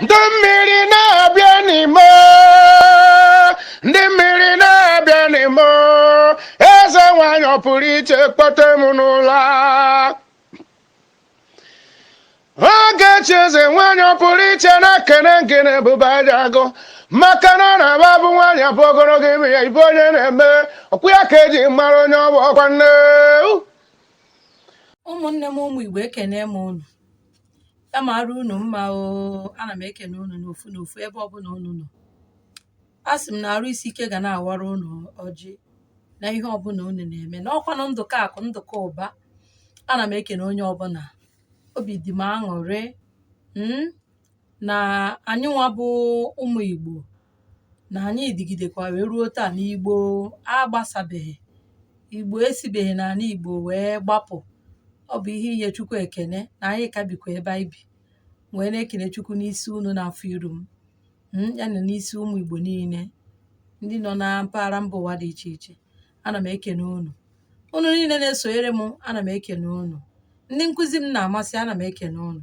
Ndị mmiri na-abịa n'ime, ndị mmiri na-abịa n'ime, eze nwanyị ọ pụrụ iche kpọte m n'ụlọ. Ogechi, eze nwanyị ọ pụrụ iche, na-ekene gịnị ebube aja agụ, maka na ọ na-aba bụ nwaanyị abụ ogologo ime ya ibe onye na-eme ọkwụ ya ka eji mara onye ọ bụ ọkwa nne. Ụmụnne m, ụmụ Igbo, ekene m unu. Ya mara unu mma o. Ana m ekene unu n'ofu n'ofu ebe ọbụla unu nọ. A sị m na arụ isi ike ga na-awara unu ọjị na ihe ọbụla unu na-eme na ọkwanụ ndụka akụ ndụka ụba. Ana m ekene onye ọbụla. Obi dị m aṅụrị na anyị nwa bụ ụmụ Igbo na anyị dịgidekwa wee ruo taa na Igbo agbasabeghị, Igbo esibeghị n'ala Igbo wee gbapụ. Ọ bụ ihe inye Chukwu ekene na anyị ka bikwa ebe anyị bi, wee na-ekene Chukwu n'isi unu na-afụ iru m, ya na n'isi ụmụ Igbo niile ndị nọ na mpaghara mba ụwa dị iche iche. Ana m ekene unu, unu niile na-esonyere m. Ana m ekene unu ndị nkụzi m na-amasị. Ana m ekene unu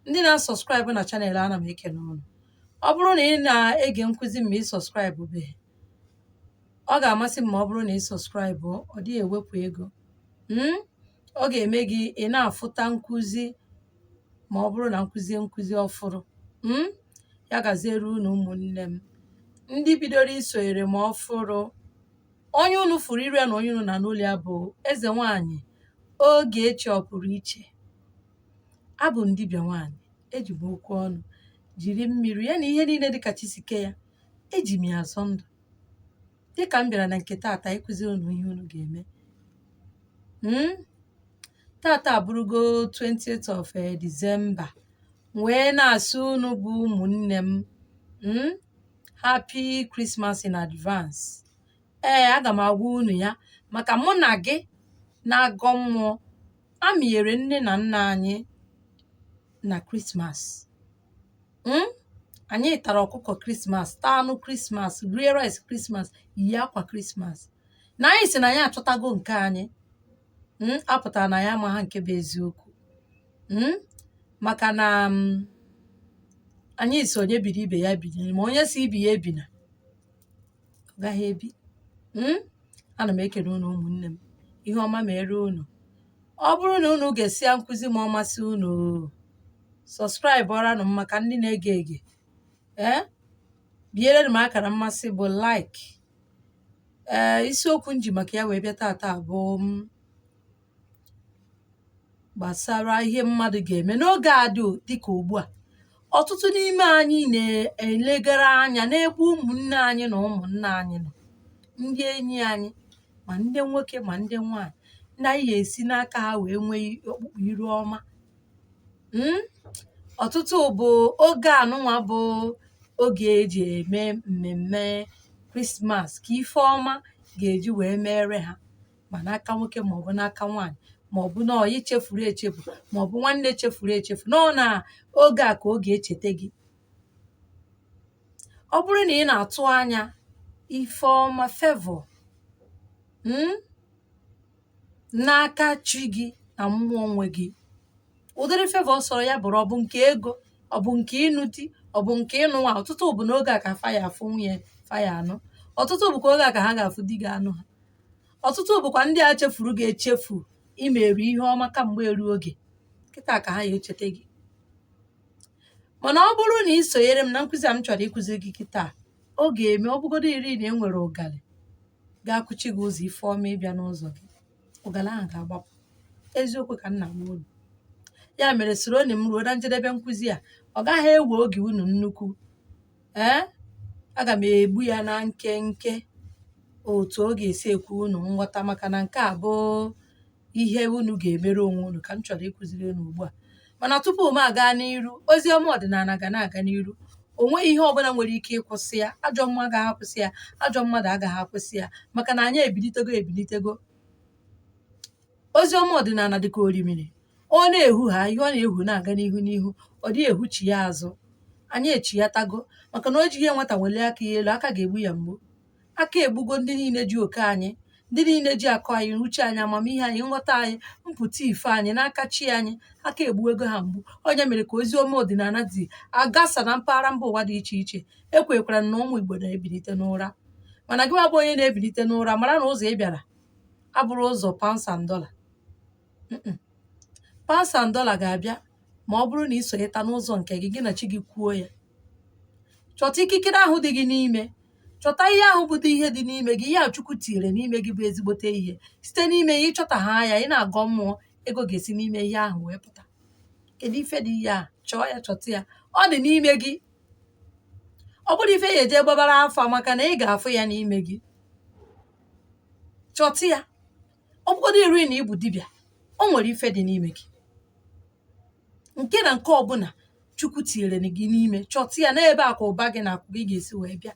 ndị na-asubscribe na channel. Ana m ekene unu. Ọ bụrụ na ị na-ege nkụzi m ma ị subscribe beghị, ọ ga-amasị m ma ọ bụrụ na ị subscribe. Ọ dịghị ewepụ ego. Ọ ga-eme gị ị na-afụta nkụzi ma ọ bụrụ na nkụzie nkụzi ọfụrụ. Ya gaziere unu, ụmụnne m ndị bidoro isonyere m ọfụrụ. Onye unu fụrụ iru ya na onye unu na n'ụlọ ya bụ eze nwanyị Ogechi ọpụrụ iche. Abụ m dibịa nwaanyị. Eji m okwu ọnụ, jiri mmiri ya na ihe niile dịka chisike ya, eji m ya azọ ndụ. Dịka m bịara na nke taata ịkụziri unu ihe unu ga-eme. Tata abụrụgo 20th of December, wee na-asị unu bụ ụmụnne m, happy Christmas in advance. Ee, aga m agwa unu ya maka mụ na gị na-agọ mmụọ amịnyere nne na nna anyị na Christmas. Anyị tara ọkụkọ Christmas, taa anụ Christmas, rie rice Christmas, yi akwa Christmas, na anyị si na anyị achọtago nke anyị. Apụtara na ya ama ha nke bụ eziokwu, maka na anyị si onye biri ibe ya biri, ma onye si ibi ya ebina, ọ gaghị ebi. Ana m ekele unu, ụmụnne m. Ihe ọma mere unu. Ọ bụrụ na unu ga-esi ya nkụzi ma ọ masị unu, subscribe ọranụ m. Maka ndị na-ege ege, ee, biere m akara mmasị bụ like. Ee, isiokwu m ji maka ya wee bịa tata bụ m gbasara ihe mmadụ ga-eme n'oge a dị dịka ugbu a. Ọtụtụ n'ime anyị na-elegara anya n'ebe ụmụnne anyị na ụmụnna anyị nọ, ndị enyi anyị, ma ndị nwoke ma ndị nwanyị, ndị anyị ga-esi n'aka ha wee nwee ọkpụkpụ iru ọma. Ọtụtụ bụ oge anụnwa bụ oge eji eme mmemme Christmas ka ife ọma ga-eji wee mere ha, ma n'aka nwoke maọbụ n'aka nwaanyị, maọbụ na ọyị chefuru echefu, maọbụ nwanne chefuru echefu nọ na oge a ka ọ ga-echeta gị. Ọ bụrụ na ị na-atụ anya ife ọma, favour, n'aka chi gị na mmụọ nwe gị, ụdịrị favour sọrọ ya bụrụ, ọ bụ nke ego, ọ bụ nke ịnụ di, ọ bụ nke ịnụ nwa. Ọtụtụ bụ n'oge a ka faya afụ nwunye faya anụ. Ọtụtụ bụkwa oge a ka ha ga-afụ di gị anụ ha. Ọtụtụ bụkwa ndị a chefuru ga-echefu imerụ ihe ọma kamgbe eru oge kịta ka ha ya echeta gị. Mana ọ bụrụ na ị sonyere m na nkụzi a m chọrọ ịkụziri gị kịta, ọ ga-eme ọ bụgodo iri na e nwere ụgalị ga-akụchi gị ụzọ ife ọma ịbịa n'ụzọ gị, ụgalị ahụ ga-agbapụ. Eziokwu ka m na-agwa unu. Ya mere, soronụ m ruo na njedebe nkụzi a. Ọ gaghị ewe oge unu nnukwu. Ee, aga m egbu ya na nkenke otu ọ ga-esi ekwu unu nghọta, maka na nke a bụ ihe unu ga-emere onwe unu ka m chọrọ ịkụziri unu ugbu a. Mana tupu m aga n'iru, ozi ọma ọdịnala ga na-aga n'iru. O nweghị ihe ọbụla nwere ike ịkwụsị ya. Ajọ mmụọ agaghị akwụsị ya, ajọ mmadụ agaghị akwụsị ya, maka na anyị ebilitego ebilitego. Ozi ọma ọdịnala dịka orimiri, ọ na-ehu ha ihe ọ na-ehu na-aga n'ihu n'ihu, ọ dịghị ehuchi ya azụ. Anyị echighatago, maka na o jighị nwata welie aka ya elu, aka ga-egbu ya mgbu. Aka egbugo ndị niile ji oke anyị. Ndị niile ji akụ anyị, uche anyị, amamihe anyị, nghọta anyị, mpụta ife anyị n'aka chi anyị, aka egbuwego ha mgbu. Onye mere ka ozi ọma ọdịnala dị agasa na mpaghara mba ụwa dị iche iche. Ekwekwara na ụmụ Igbo na-ebilite n'ụra, mana gị bụ onye na-ebilite n'ụra, mara na ụzọ ị bịara abụrụ ụzọ pounds and dollar. Pounds and dollar ga-abịa ma ọ bụrụ na ị sonyeta n'ụzọ nke gị, gị na chi gị kwuo ya. Chọta ikikere ahụ dị gị n'ime, chọta ihe ahụ bụ ihe dị n'ime gị, ihe a Chukwu tinyere n'ime gị bụ ezigbote ihe. Site n'ime ya, ịchọta ha ya, ị na-agọ mmụọ, ego ga-esi n'ime ihe ahụ wee pụta. Kedu ife dị ihe a? Chọọ ya, chọta ya, ọ dị n'ime gị. Ọ bụrụ ife ya eje gbabara afa, maka na ị ga-afụ ya n'ime gị. Chọta ya. Ọ bụgodo iri na ịbụ dibịa, o nwere ife dị n'ime gị, nke na nke ọbụla Chukwu tinyere gị n'ime. Chọta ya n'ebe a ka ụba gị na akụ gị ga-esi wee bịa.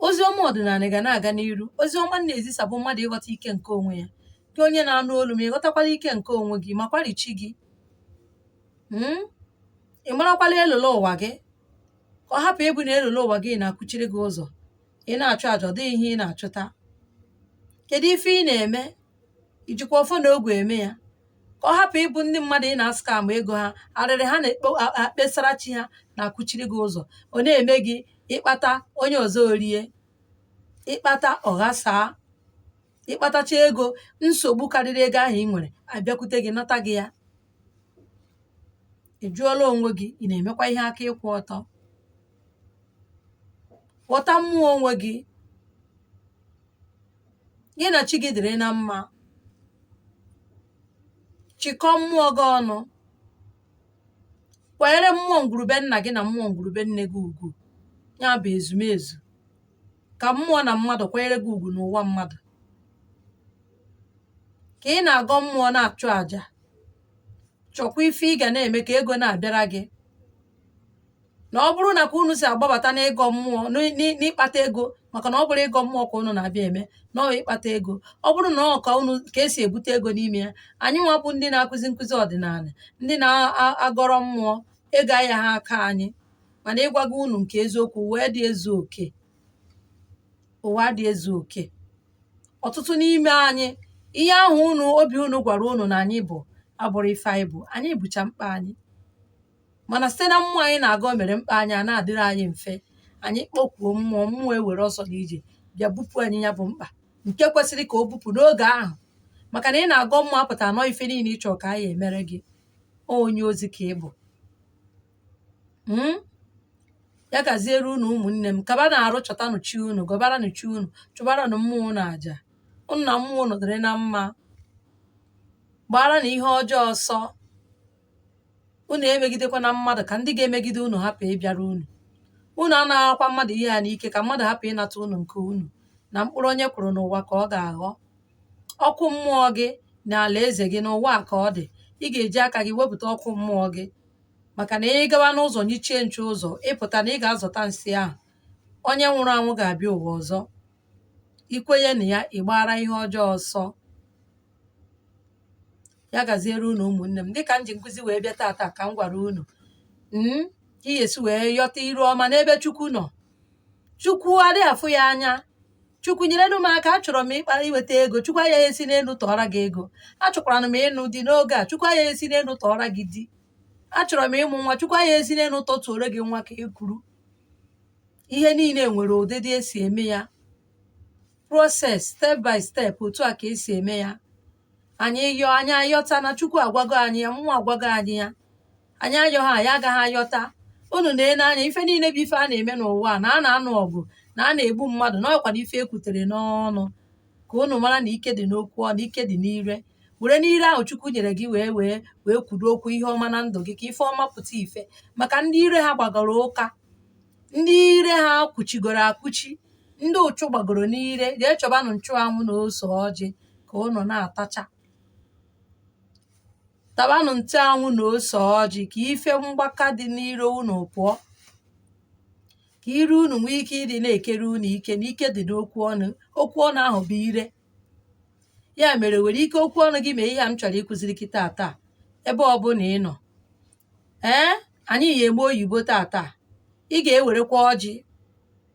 Ozi ọma ọdịnala ga na-aga n'iru. Ozi ọma na-ezisa bụ mmadụ ịghọta ike nke onwe ya. Gị onye na-anụ olu m, ịghọtakwala ike nke onwe gị, makwari chi gị, ị marakwala elolo ụwa gị, ka ọ hapụ ịbụ na elolo ụwa gị na-akụchiri gị ụzọ. Ị na-achụ àjà, ọ dịghị ihe ị na-achụta. Kedu ife ị na-eme? Ijikwa ọfọ na ogwe eme ya, ka ọ hapụ ịbụ ndị mmadụ ị na-ascam ego ha, arịrị ha na-akpesara chi ha na-akụchiri gị ụzọ. Ọ na-eme gị ịkpata, onye ọzọ orie, ịkpata ọghasaa, ịkpatacha ego, nsogbu karịrị ego ahụ ị nwere abịakwute gị nata gị ya. Ị jụọla onwe gị, ị na-emekwa ihe aka ịkwụ ọtọ? Ghọta mmụọ onwe gị, gị na chi gị dịrị na mma. Chịkọọ mmụọ gị ọnụ, kwanyere mmụọ ngwurube nna gị na mmụọ ngwurube nne gị ugwu. Ya bụ ezumezu, ka mmụọ na mmadụ kwanyere gị ugwu n'ụwa mmadụ. Ka ị na-agọ mmụọ, na-achụ àjà, chọkwa ife ị ga na-eme ka ego na-abịara gị. Na ọ bụrụ na ka unu si agbabata n'ịgọ mmụọ, n'ịkpata ego, maka na ọ bụrụ ịgọ mmụọ ka unu na-abịa eme, na ọ ịkpata ego. Ọ bụrụ na ọ ka unu ka esi ebute ego n'ime ya, anyị nwa bụ ndị na-akụzi nkụzi ọdịnala, ndị na-agọrọ mmụọ, ego aya ha aka anyị. Mana ịgwago unu nke eziokwu, wee dị ezu oke, ụwa dị ezu oke. Ọtụtụ n'ime anyị, ihe ahụ unu obi unu gwara unu na anyị bụ abụrụ ife anyị bụ. Anyị bụcha mkpa anyị, mana site na mmụọ anyị na-agọ mere mkpa anyị a na-adịrị anyị mfe. Anyị kpọkwuo mmụọ, mmụọ ewere ọsọ na ije bịa bupụ anyị ya bụ mkpa nke kwesịrị ka o bupụ n'oge ahụ. Maka na ị na-agọ mmụọ apụta anọ ife niile ịchọ ka anyị emere gị. Onye ozi ka ị bụ. Ya gaziere unu, ụmụnne m. Kaba na-arụ, chọtanụ chi unu, gọbaranụ chi unu, chụbaranụ mmụọ unu àjà. Unu na mmụọ unu dịrị na mma. Gbara na ihe ọjọọ ọsọ. Unu emegidekwana mmadụ, ka ndị ga-emegide unu hapụ ịbịara unu. Unu anaghịkwa mmadụ ihe ha n'ike, ka mmadụ hapụ ịnata unu nke unu. Na mkpụrụ onye kwụrụ n'ụwa ka ọ ga-aghọ. Ọkụ mmụọ gị na ala eze gị n'ụwa a ka ọ dị. Ị ga-eji aka gị wepụta ọkụ mmụọ gị, maka na ị gawa n'ụzọ nyichie nche ụzọ, ịpụta na ị ga-azọta nsị ahụ. Onye nwụrụ anwụ ga-abịa ụwa ọzọ. Ikwenye na ya, ị gbara ihe ọjọọ ọsọ. Ya gaziere unu, ụmụnne m. Dịka m ji nkụzi wee bịa tata, ka m gwara unu ka ị ga-esi wee yọta iru ọma n'ebe Chukwu nọ. Chukwu adịghị afụ ya anya. Chukwu nyerenụ m aka, achọrọ m ịkpa iweta ego. Chukwu agaghị esi n'elu tọọra gị ego. Achọkwara m ịnụ di n'oge a. Chukwu agaghị esi n'elu tọọra gị di. Achọrọ m ịmụ nwa. Chukwu agaghị esi n'elu tọtuoro gị nwa ka ị kwuru. Ihe niile nwere ụdịdị esi eme ya, process, step by step, otu a ka esi eme ya. Anyị yọọ, anyị ayọta na Chukwu agwago anyị ya, mmụọ agwago anyị ya. Anyị ayọ ha, anyị agaghị ayọta. Unu na-ene anya ife niile bụ ife a na-eme n'ụwa a, na a na-anụ ọgụ, na a na-egbu mmadụ, na ọkwa na ife ekwutere n'ọnụ. Ka unu mara na ike dị n'okwu ọnụ, ike dị n'ire. Were n'ire ahụ Chukwu nyere gị wee wee wee kwudo okwu ihe ọma na ndụ gị, ka ife ọma pụta ife. Maka ndị ire ha gbagoro ụka, ndị ire ha kwuchigoro akwuchi, ndị ụchụ gbagoro n'ire, jee chọbanụ nchụanwụ na ose ọjị ka unu na-atacha. Tabanụ nchụanwụ na ose ọjị ka ife mgbaka dị n'ire unu pụọ, ka ire unu nwee ike ịdị na-ekere unu ike. Na ike dị n'okwu ọnụ. Okwu ọnụ ahụ bụ ire. Ya mere, were ike okwu ọnụ gị mee ihe a m chọrọ ịkụziri gị taa. Ebe ọbụla ị nọ, ee, anyị ya eme oyibo taa. Ị ga-ewerekwa ọjị.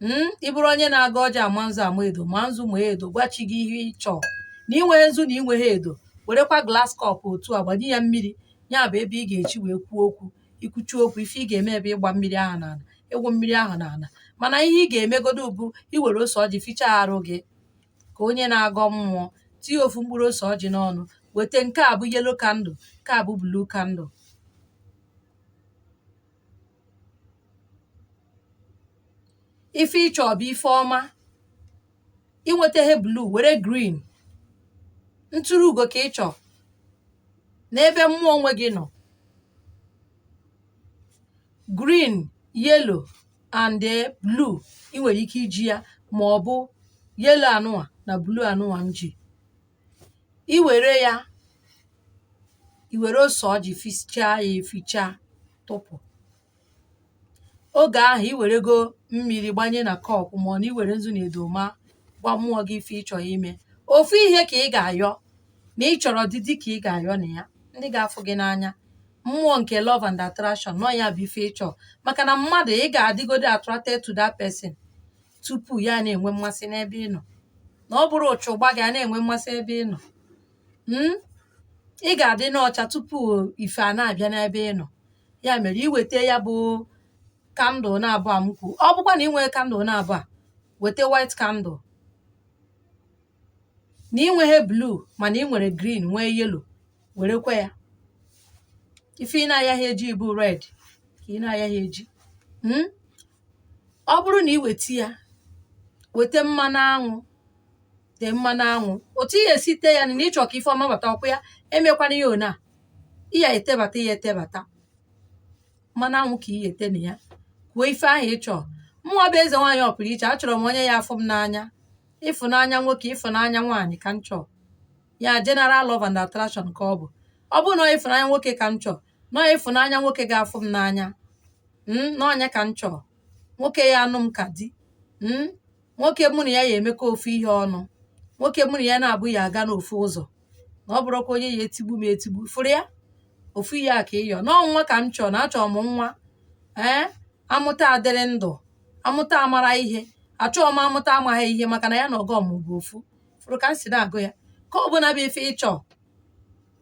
Ị bụrụ onye na-agọ ọjị ama nzu ama edo, ma nzu ma edo, gwa chi gị ihe ị chọọ. Na ị nweghị nzu na ị nweghị edo, werekwa glass cup otu a gbanye ya mmiri, ya bụ ebe ị ga-echi wee kwuo okwu. I kwuchaa okwu, ife ị ga-eme ebe ịgba mmiri ahụ n'ala, ịwụ mmiri ahụ n'ala. Mana ihe ị ga-emegodo bụ iwere ose ọjị fichaa arụ gị ka onye na-agọ mmụọ, tinye ofu mkpụrụ ose ọjị n'ọnụ, weta nke a bụ yellow candle, nke a bụ blue candle. Ife ị chọọ bụ ife ọma. I nwetaghị blue, were green. Ntụrụ ugo ka ị chọọ n'ebe mmụọ nwe gị nọ. Green, yellow and blue, ị nwere ike iji ya, ma ọ bụ yellow anụnwa na blue anụnwa m ji. I were ya, i were ose ọjị fichaa ya efichaa tụpụ. Oge ahụ i werego mmiri gbanye na cup, ma ọ na i were nzu na edo ma gwa mmụọ gị ife ị chọrọ ime. Ofu ihe ka ị ga-ayọ, na ị chọrọ di di ka ị ga-ayọ na ya, ndị ga-afụ gị n'anya, mmụọ nke love and attraction nọ ya bụ ife ị chọrọ. Maka na mmadụ, ị ga-adịgodo attracted to that person tupu ya na-enwe mmasị n'ebe ị nọ. Na ọ bụrụ ụchụ gba gị, a na-enwe mmasị ebe ị nọ. Ị ga-adị n'ọcha tupu ife a na-abịa n'ebe ị nọ. Ya mere iweta ya bụ candle na-abụ a m kwu. Ọ bụkwa na ị nwee candle na-abụ a, weta white candle. Na ị nweghị blue, mana ị nwere green, nwee yellow, werekwa ya. Ife ị na-agaghị eji bụ red ka ị na-agaghị eji. Ọ bụrụ na ị weta ya, weta mmanụ aṅụ, tee mmanụ aṅụ. Otu ị ga-esi tee ya na ịchọ ka ife ọma bata ọkwa ya, emekwana ya ona ị ya etebata ya etebata. Mmanụ anwụ ka ị ya ete na ya. Kwuo ife ahụ ị chọọ. Mụnwa bụ eze nwaanyị ọpụrụ iche, achọrọ m onye ya afụ m n'anya. Ịfụnanya nwoke, ịfụnanya nwaanyị ka m chọọ. Ya general love and attraction ka ọ bụ. Ọ bụrụ na ịfụnanya nwoke ka m chọọ, na ịfụnanya nwoke ga-afụ m n'anya, n'ọnya ka m chọọ. Nwoke ya anụ m ka di, nwoke mụ na ya ya emekọ ofu ihe ọnụ, nwoke mụ na ya na-abụ ya aga n'ofu ụzọ, na ọ bụrụkwa onye ya etigbu m etigbu. Fụrụ ya ofu ihe a ka ịyọ nọọ. Nwa ka m chọọ, na achọrọ m nwa ee amụta adịrị ndụ, amụta amara ihe. Achọghị m amụta amaghị ihe, maka na ya na ọgọ m bụ ofu. Fụrụ ka m si na-agụ ya, ka ọ bụla bụ ife ịchọ.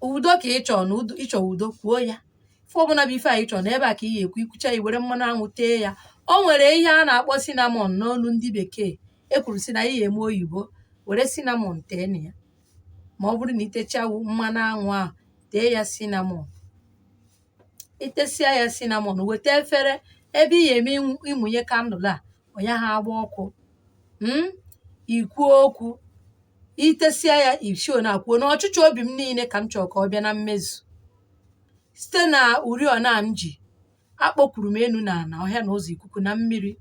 Udo ka ị chọọ, na ịchọ udo, kwuo ya. Ife ọbụla bụ ife a ị chọọ na ebe a ka ị ga-ekwu. Ikwucha, i were mmanụ anwụ tee ya. O nwere ihe a na-akpọ cinnamon n'olu ndị bekee. E kwuru sị na ị ga-eme oyibo, were cinnamon tee na ya. Ma ọ bụrụ na itechawu mmanụ anwụ ahụ, tee ya cinnamon. Itesia ya cinnamon, weta efere ebe ị ga-eme ịmụnye candle a, onye ha agba ọkụ. Ikwuo okwu, itesia ya, isio na kwuo na ọchịchọ obi m niile ka m chọrọ ka ọ bịa na mmezu site na uriọna m ji. Akpọkwuru m enu na ala, ọhịa na ụzọ, ikuku na mmiri,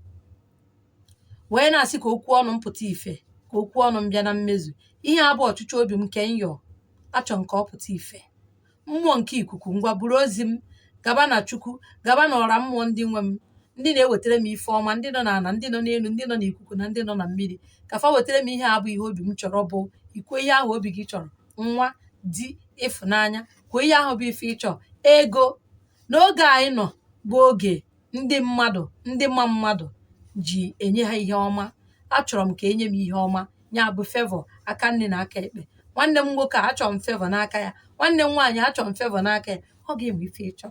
wee na-asị ka okwu ọnụ m pụta ife, ka okwu ọnụ m bịa na mmezu. Ihe a bụ ọchịchọ obi m nke m yọọ, achọ nke ọ pụta ife. Mmụọ nke ikuku, ngwa, buru ozi m gaba na Chukwu, gaba na ọra mmụọ ndị nwe m, ndị na-ewetara m ife ọma, ndị nọ n'ala, ndị nọ n'elu, ndị nọ n'ikuku na ndị nọ na mmiri, ka fa wetara m ihe a bụ ihe obi m chọrọ. Bụ ikwuo ihe ahụ obi gị chọrọ: nwa, di, ịfụnanya. Kwuo ihe ahụ bụ ife ịchọ, ego. N'oge anyị nọ bụ oge ndị mmadụ, ndị mma mmadụ ji enye ha ihe ọma. Achọrọ m ka enye m ihe ọma, ya bụ favour aka nne na aka ekpe. Nwanne m nwoke a, achọrọ m favour n'aka ya. Nwanne m nwaanyị, achọrọ m favour n'aka ya. Ọ ga-enwe ife ịchọ.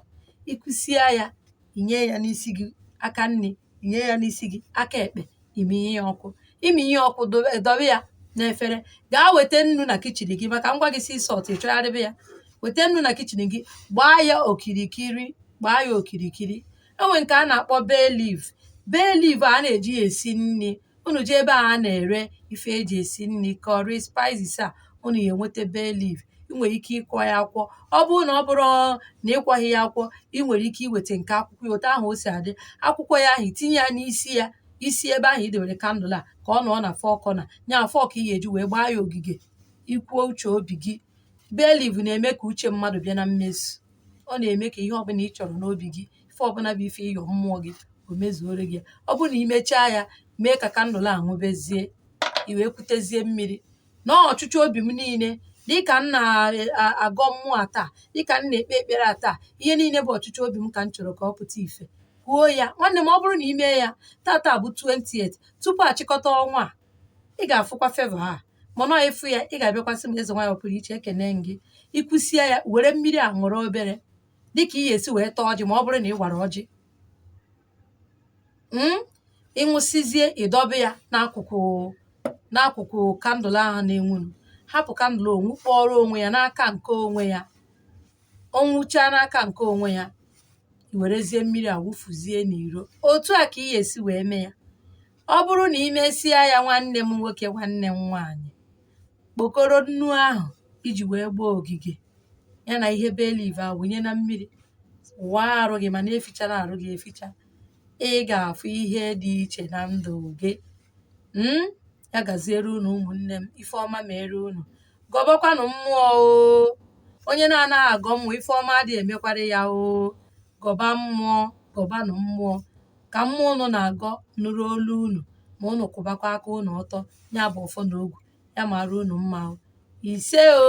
Ịkụsie ya, inye ya n'isi gị aka nne, inye ya n'isi gị aka ekpe, iminye ya ọkụ, iminye ya ọkụ, dobe ya n'efere. Gaa weta nnu na kitchen gị, maka ngwa gị sea salt, ịchọgharịba ya. Weta nnu na kitchen gị, gbaa ya okirikiri, gbaa ya okirikiri. Enwe nke a na-akpọ bay leaf. Bay leaf a na-eji ya esi nri. Unu jee ebe a na-ere ife eji esi nri, curry spices a, unu ya enweta bay leaf. Ị nwere ike ịkwọ ya akwọ. Ọ bụrụ na ọ bụrụ na ịkwọghị ya akwọ, ị nwere ike iweta nke akwụkwọ ya otu ahụ o si adị, akwụkwọ ya ahụ, itinye ya n'isi ya, isi ebe ahụ i dewere candle a, ka ọ nọọ na four corner nya, four ka ị ga-eji wee gbaa ya ogige. Ikwuo uche obi gị. Bay leaf na-eme ka uche mmadụ bịa na mmezu. Ọ na-eme ka ihe ọbụla ị chọrọ n'obi gị, ife ọbụla bụ ife ịyọ mmụọ gị, o mezuore gị. Ọ bụrụ na ị mechaa ya, mee ka candle a ṅụbezie, i wee kwutezie mmiri na ọchịchọ obi m niile, dịka m na-agọ mmụọ a taa, dịka m na-ekpe ekpere a taa, ihe niile bụ ọchịchọ obi m ka m chọrọ ka ọ pụta ife. Kwuo ya, nwanne m. Ọ bụrụ na ị mee ya tata bụ 28, tupu achịkọta ọnwa a, ị ga-afụkwa favour a. Mana ọ ịfụ ya, ị ga-abịakwasị m. Eze nwanyị pụrụ iche, ekene m gị. Ikwusie ya, were mmiri a ṅụrụ obere, dịka ị ga-esi wee taa ọjị. Ma ọ bụrụ na ị gwara ọjị, ịṅụsizie, ịdọbe ya n'akụkụ candle ahụ na-enwunu. Hapụ candle onwu kpọrọ onwe ya n'aka nke onwe ya. Onwuchaa n'aka nke onwe ya, i werezie mmiri a wụfuzie n'iro. Otu a ka ị ga-esi wee mee ya. Ọ bụrụ na ị mesịa ya, nwanne m nwoke, nwanne m nwaanyị, kpokọrọ nnu ahụ iji wee gbaa ogige ya na ihe bay leaf a, wụnye na mmiri, waa arụ gị. Mana efichara arụ gị eficha, ị ga-afụ ihe dị iche na ndụ gị. Ya gaziere unu, ụmụnne m. Ife ọma mere unu. Gọbakwanụ mmụọ o. Onye na-anaghị agọ mmụọ, ife ọma adịghị emekwara ya o. Gọba mmụọ, gọbanụ mmụọ, ka mmụọ unu na-agọ nụrụ olu unu, ma unu kwụbakwa aka unu ọtọ. Ya bụ ọfọ na ogu. Ya mara unu mma o. Ise o.